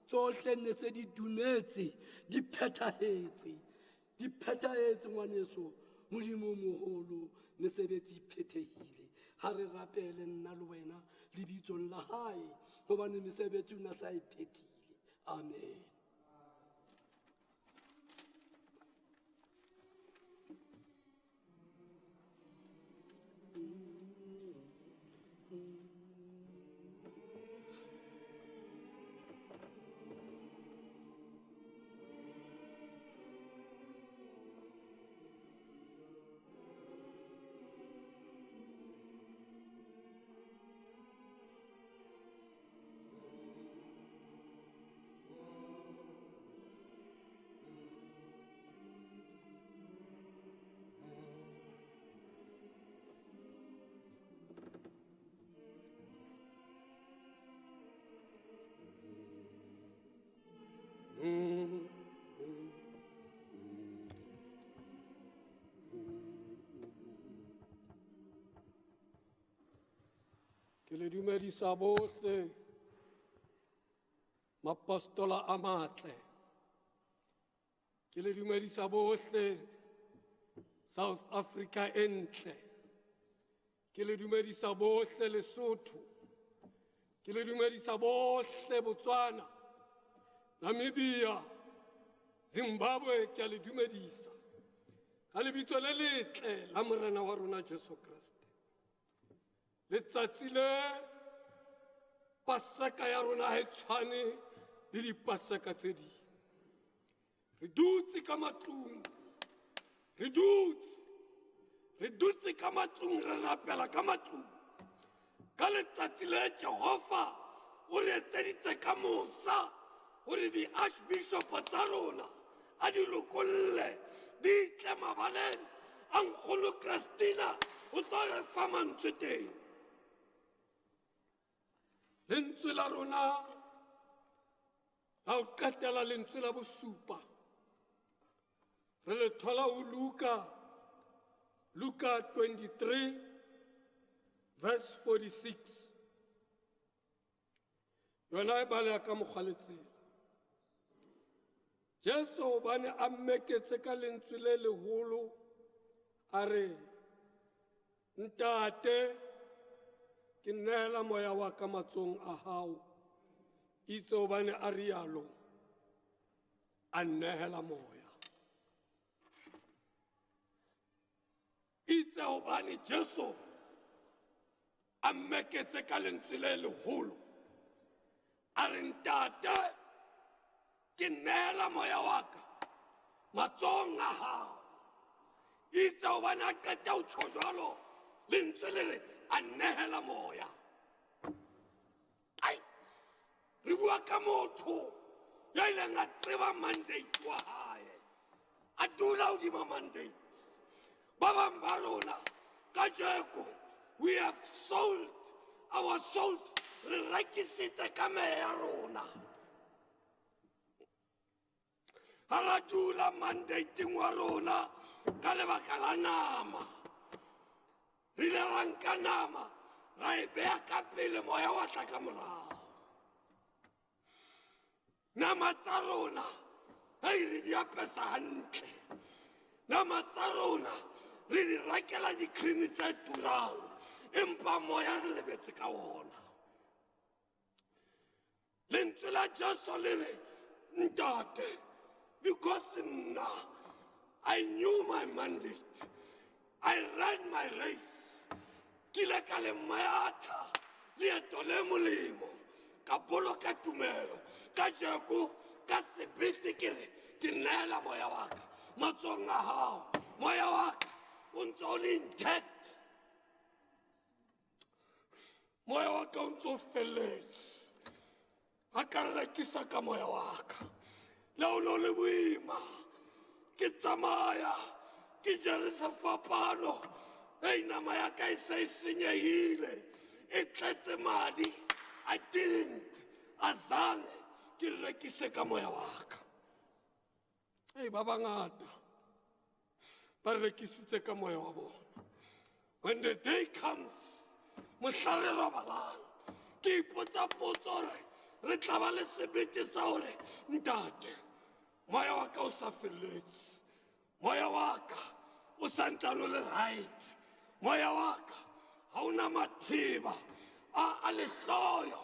Tsohle ne se di dumetse, di phethahetse, di phethahetse ngwaneso. Modimo o moholo, mesebetsi e phethehile. Ha re rapele nna le wena lebitsong la hae, hobane mesebetsi o na sa e phethile. Amen. Ke le dumedisa bohle mapostola a matle. Ke le dumedisa bohle South Africa e ntle. Ke le dumedisa bohle Lesotho. Ke le dumedisa bohle Botswana, Namibia, Zimbabwe ke a le dumedisa. Ka lebitso le letle la Morena wa rona Jesu Kriste. Letsatsi le Paseka ya rona ha e tshwane le dipaseka tse ding. Re dutse ka matlung, re dutse, re dutse ka matlung, re rapela ka matlung. Ka letsatsi le Jehova o re etseditse ka mosa hore di-archbishop tsa rona a di lokolle di tle mabaleng a nkgono Christina o tlo re fa mantswe teng. Lentswe la rona la ho qetela lentswe la bosupa re le thola ho Luka, Luka 23 verse 46. Yona e baleha ka mokgwa le tsela. Jesu hobane a mmeketse ka lentswe le leholo a re, Ntate, ke neela moya wa ka matsohong a hao. Itse hobane a rialo, a nnehela moya. Itse hobane Jesu a mmeketse ka lentswe le leholo a re, Ntate, ke neela moya wa ka matsohong a hao. Itse hobane a qeta ho tjho jwalo, lentswe le re a nnehela moya. Ai, re bua ka motho ya ileng a tseba mandate wa hae, a dula hodima mandate. Ba bang ba rona kajeko we have sold our souls, re rekisitse ka meya ya rona. Ha ra dula mandateng wa rona ka lebaka la nama. Re ile ra nka nama ra e beha ka pele, moya wa tla ka morao. Nama tsa rona hei re di apesa hantle, nama tsa rona re di rekela di-cream tse turang, empa moya re lebetse ka ona. Lentswe la Jesu le re, Ntate, because nna I knew my mandate, I ran my race, ke ile ka le matha leeto le molemo, ka boloka tumelo. Kajeko ka sebete ke re ke neela moya wa ka matsohong a hao. Moya wa ka o ntse o le intact, moya wa ka o ntse o felletse. A ka rekisa ka moya wa ka le o no le boima, ke tsamaya ke jere sefapano. Ei, nama ya ka e se e senyehile, e tletse madi. I didn't, azange ke rekise ka moya wa ka. Ei, ba bangata ba rekisitse ka moya wa bona. When the day comes, mohla re robalang, ke ipotsa potso hore re tla ba le sebete sa hore ntate, moya wa ka o sa felletse, moya wa ka o sa ntsane o le right, moya wa ka ha ona matheba a lehloyo,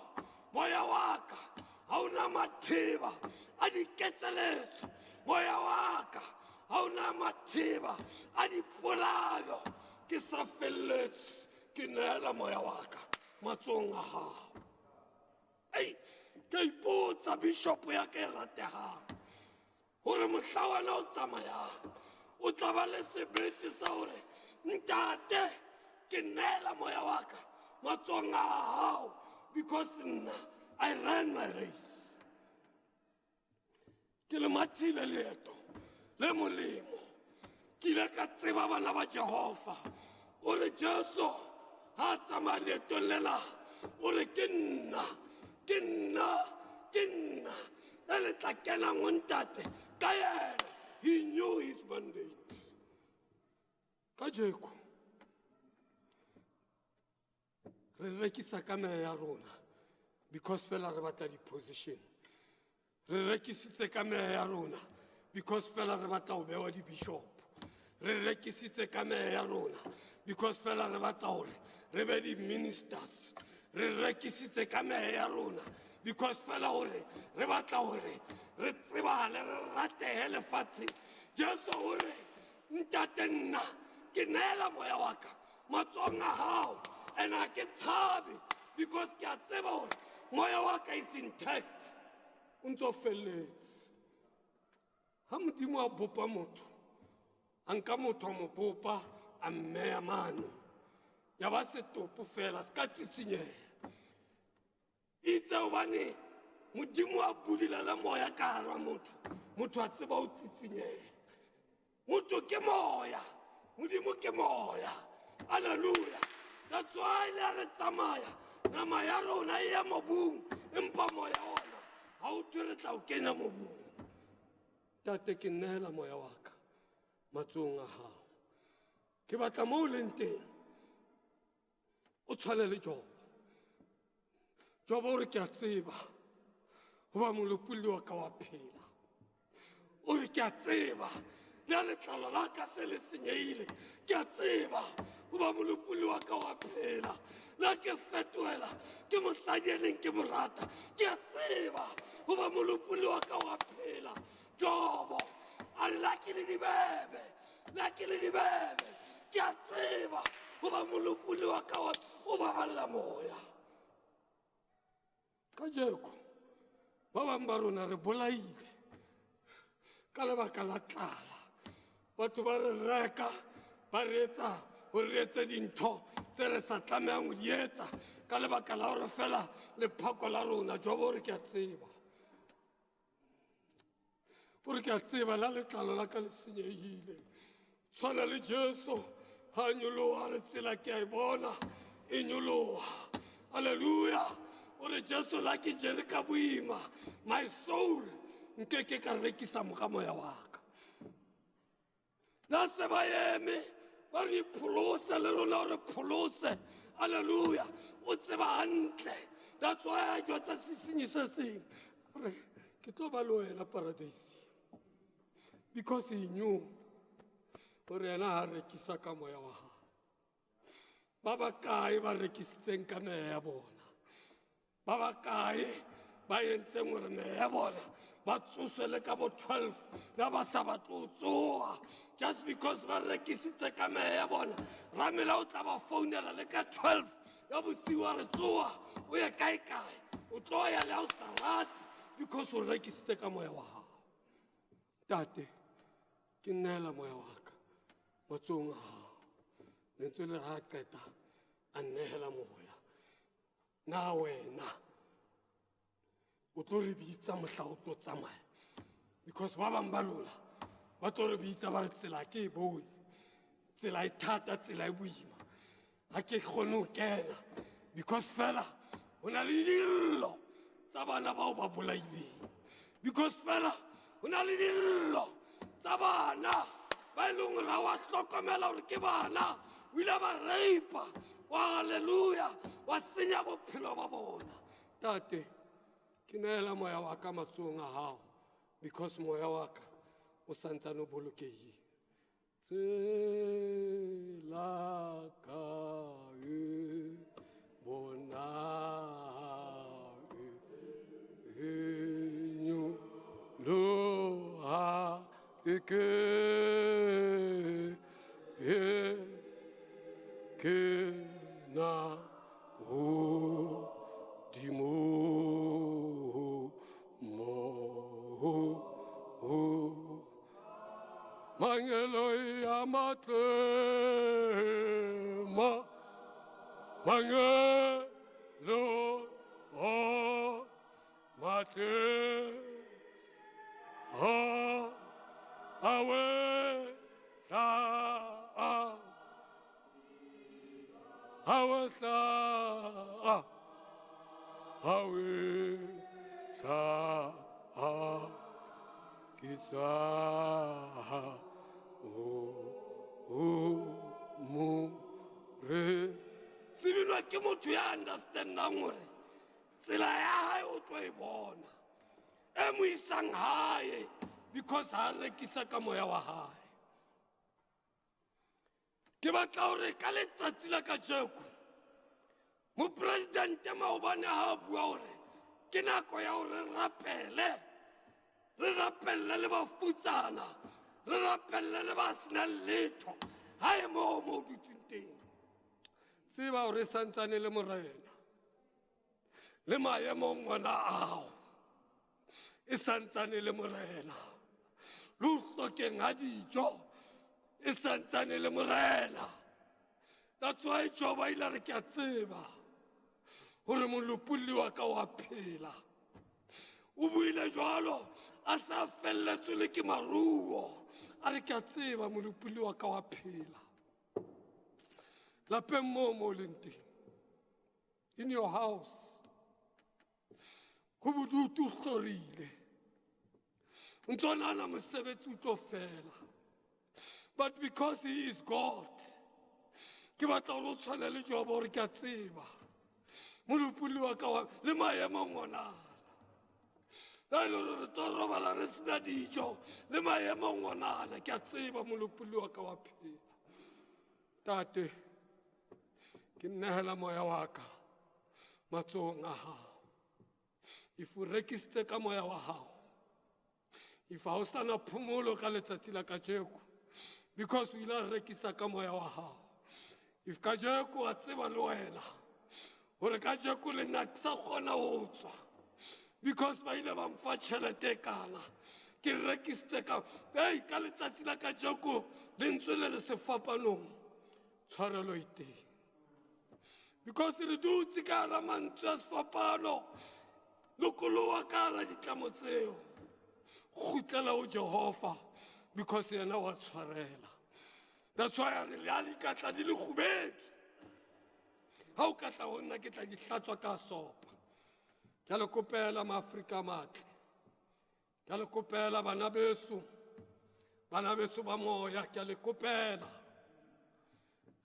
moya wa ka ha ona matheba a diketseletso, moya wa ka ha ona matheba a dipolayo, ke sa felletse, ke neela moya wa ka matsohong a hao. Ei, ke ipotsa bishop ya ka e ratehang hore mohla wena o tsamayang o tla ba le sebete sa hore ntate, ke neela moya wa ka matsohong a hao, because nna I ran my race, ke le mathile leeto le molemo, ke ile ka tseba bana ba Jehova. O re Jesu ha a tsamaya leetong lela, o re ke nna, ke nna, ke nna e le tla kenang ho ntate ka yena. He knew his mandate. Kajeko Re rekisa ka meya ya rona because fela re batla di-position. Re rekisitse ka meya ya rona because fela re batla ho bewa di-bishop. Re rekisitse ka meya ya rona because fela re batla hore re be di-ministers. Re rekisitse ka meya ya rona because fela hore re batla hore re tsebahale, re ratehe lefatsheng. Jesu o re, Ntate, nna ke neela moya wa ka matsohong a hao, and ha ke tshabe because ke a tseba hore moya wa ka is intact, o ntso felletse. Ha Modimo a bopa motho, a nka motho a mo bopa, a mmeya mane, ya ba setopo fela, se ka tsitsinyeha. Itse hobane Modimo a budulela moya ka hara motho, motho a tseba ho tsitsinyeha. Motho ke moya, Modimo ke moya. Hallelujah. That's why le ha re tsamaya, nama ya rona e ya mobung, empa moya ona ha o thwe re tla o kenya mobung. Ntate, ke neela moya wa ka matsohong a hao. Ke batla moo o leng teng o tshwane le Jobo. Jobo o re, ke a tseba hoba molopolli wa ka wa phela. O re, ke a tseba le ha letlalo la ka se le senyehile, ke a tseba hoba molopolli wa ka wa phela. Le ha ke fetohela ke mosadi e neng ke mo rata, ke a tseba hoba molopolli wa ka wa phela. Jobo a re, le ha ke le dibebe, le ha ke le dibebe, ke a tseba hoba molopolli wa ka wa o baballa moya. Kajeko ba bang ba rona re bolaile ka lebaka la tlala. Batho ba re reka, ba re etsa hore re etse dintho tse re sa tlamehang ho di etsa ka lebaka la hore fela lephako la rona. Jobo o re, ke a tseba. O re, ke a tseba la letlalo la ka le senyehile. Tshwana le Jesu ha nyoloha, re tsela ke a e bona e nyoloha. Hallelujah. O re, Jesu, la ke jere ka boima, my soul nke ke ka rekisa moka moya wa ka. Na se ba eme ba re pholose le rona o re pholose. Hallelujah. O tseba hantle. That's why a jwetsa sesenyi se seng, re ke tlo ba le wena paradise, because he knew hore yena ha rekisa ka moya wa hae. Ba bakae ba rekisitseng ka meya ya bona? Ba bakae ba entseng hore meya ya bona ba tsoswe le ka bo 12 la ba sa batle ho tsoha just because ba rekisitse ka meya ya bona? Ramela o tla ba founela le ka 12 ya bosiu, a re tsoha o ye kae kae, o tlo ya le ha o sa rate because o rekisitse ka moya wa hao. Ntate, ke neela moya wa ka matsohong a hao. Lentswe le ha qeta a nnehela moya. Na wena o tlo re bitsa mohla o tlo tsamaya? Because ba bang ba lona ba tlo re bitsa ba re, tsela ke e bone, tsela e thata, tsela e boima, ha ke kgone ho kena because fela ho na le dillo tsa bana bao ba bolaileng, because fela ho na le dillo tsa bana ba e leng hore ha wa hlokomela hore ke bana o ile ba rape wa, halleluja, wa senya bophelo ba bona. Tate, ke neela moya wa ka matsohong a hao because moya wa ka o santsane o bolokehile. Tsela ka e bona e nyoloha e ke e ke na hodimo mo mangeloi a matle ma mangeloi a matle a awe tla awe tla awe tla ke tsa o mo re Se binwa ke motho ya understandang hore tsela ya hae o tlo e bona e mo isang hae, because ha rekisa ka moya wa hae. Ke batla hore ka letsatsi la kajeko mopresidente maobane ha a bua hore ke nako ya hore re rapele, re rapelle le bafutsana, re rapelle le ba senang letho ha e moo mo o dutseng teng. Tseba hore e santsane le morena le maemong ona ao, e santsane le morena le ho hlokeng ha dijo, e santsane le morena. That's why Job a ile a re, ke a tseba hore molopolli wa ka wa phela. O buile jwalo a sa felletswe le ke maruo, a re ke a tseba molopolli wa ka wa phela. Lapeng moo mo leng teng, in your house, ho bodutu hlorile, o ntso nahana mosebetsi o tlo fela, but because he is God, ke batla hore o tshwane le Jobo hore ke a tseba molopolli wa ka wa le maemong onana, la e le hore re tlo robala re sena dijo le maemong onana, ke a tseba molopolli wa ka wa phela. Tate, ke nnehela moya wa ka matsohong a hao. If o rekisitse ka moya wa hao, if ha o sana phomolo ka letsatsi la kajeko because o ile a rekisa ka moya wa hao, if kajeko wa tseba le wena hore kajeko le nna ke sa kgona ho tswa because ba ile ba mfa tjhelete e kana, ke rekisitse ka ei, ka letsatsi la kajeko lentswe le le sefapanong, tshwarelo e teng, because re dutse ka hara mantswe a sefapano. Lokoloha ka hara ditlamo tseo, kgutlela ho Jehova, because yena wa tshwarela. That's why a re le ha di ka tla di le kgubedu, ha o ka tla ho nna ke tla di hlatswa ka sopa. Ke a le kopela maAfrika a matle, ke a le kopela bana beso, bana beso ba moya, ke a le kopela.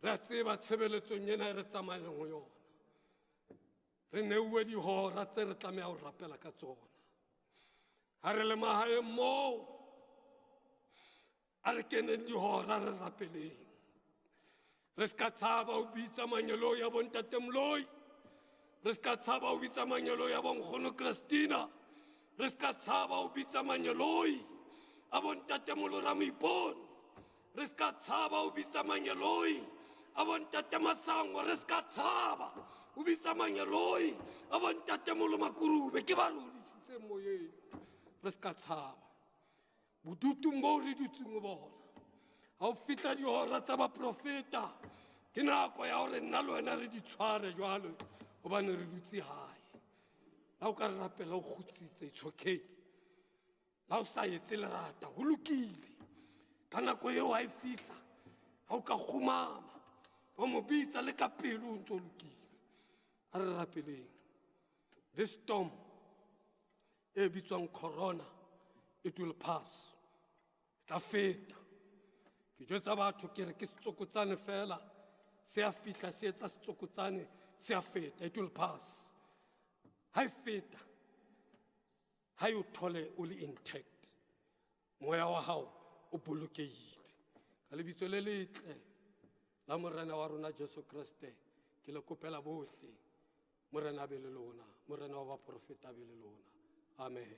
Re a tseba tshebeletsong ena e re tsamayang ho yona, re neuwe dihora tse re tlameha ho rapela ka tsona. Ha re le mahaeng moo, a re keneng dihora re rapeleng, re se ka tshaba ho bitsa mangeloi a bontate Moloi, re se ka tshaba ho bitsa mangeloi a bonkgono Christina, re se ka tshaba ho bitsa mangeloi a bontate Molora Moipone, re se ka tshaba ho bitsa mangeloi a bontate Masango, re se ka tshaba ho bitsa mangeloi a bontate Molomakurube, ke ba re hodisitseng moyeng. Re se ka tshaba bodutung boo re dutseng ho bona. Ha o fihla dihora tsa baprofeta, ke nako ya hore nna le wena re di tshware jwalo, hobane re dutse hae. Ha o ka re rapela o kgutsitse, it's okay. Ha o sa etse lerata, ho lokile. Ka nako eo ha e fihla, ha o ka kgumama, wa mo bitsa le ka pelo o ntso lokile. A re rapeleng. This storm e bitswang corona, it will pass. E tla feta. Ke jwetsa batho ke re ke setsokotsane fela, se a fihla se etsa setsokotsane, se a feta, it will pass. Ha e feta, ha e o thole o le intact, moya wa hao o bolokehile. Ka lebitso le letle la Morena wa rona Jesu Kriste, ke le kopela bohle, Morena a be le lona, Morena wa baprofeta a be le lona. Amen.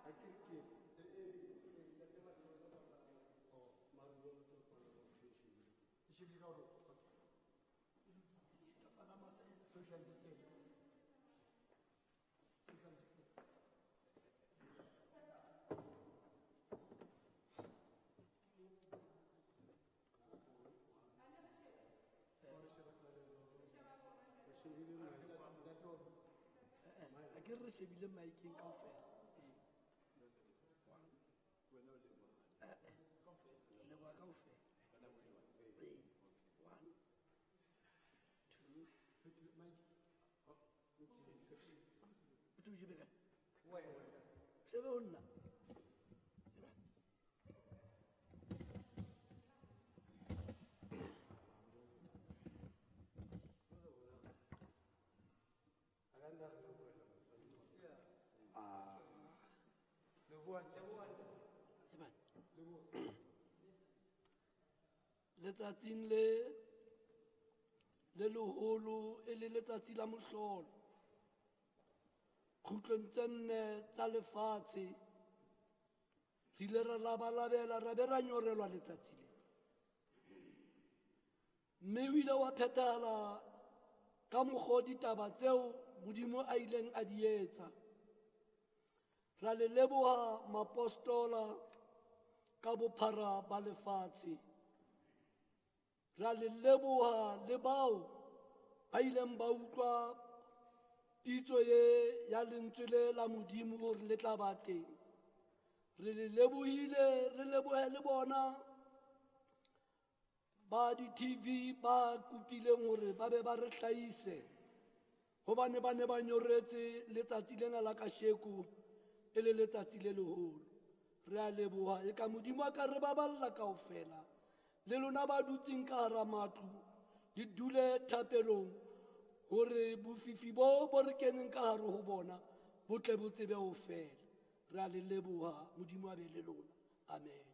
A ke re shebile maekeng kaofela. Ee. Leboha kaofela. Ee. One, two. O tlo shebe kae? Shebe ho nna. Letsatsing le le leholo e le letsatsi la mohlolo kgutlong tse nne tsa lefatshe re ile ra labalabela ra be ra nyorelwa letsatsi le mme o ile wa phethahala ka mokgwa o ditaba tseo modimo a ileng a di etsa ra le leboha mapostola ka bophara ba lefatshe ra le leboha le bao ba ileng ba utlwa pitso ye ya lentswe le la modimo gore le tla ba teng re le lebohile re lebohe le bona ba di-tv ba kopileng gore ba be ba re hlahise gobane ba ne ba nyoretse letsatsi lena la kasheko e le letsatsi le leholo re a leboha e ka modimo a ka re baballa kaofela le lona ba dutseng ka hara matlo le dule thapelong gore bofifi bo bo re keneng ka gare go bona bo tle bo tsebe ho fela re a le leboha modimo a be le lona amen.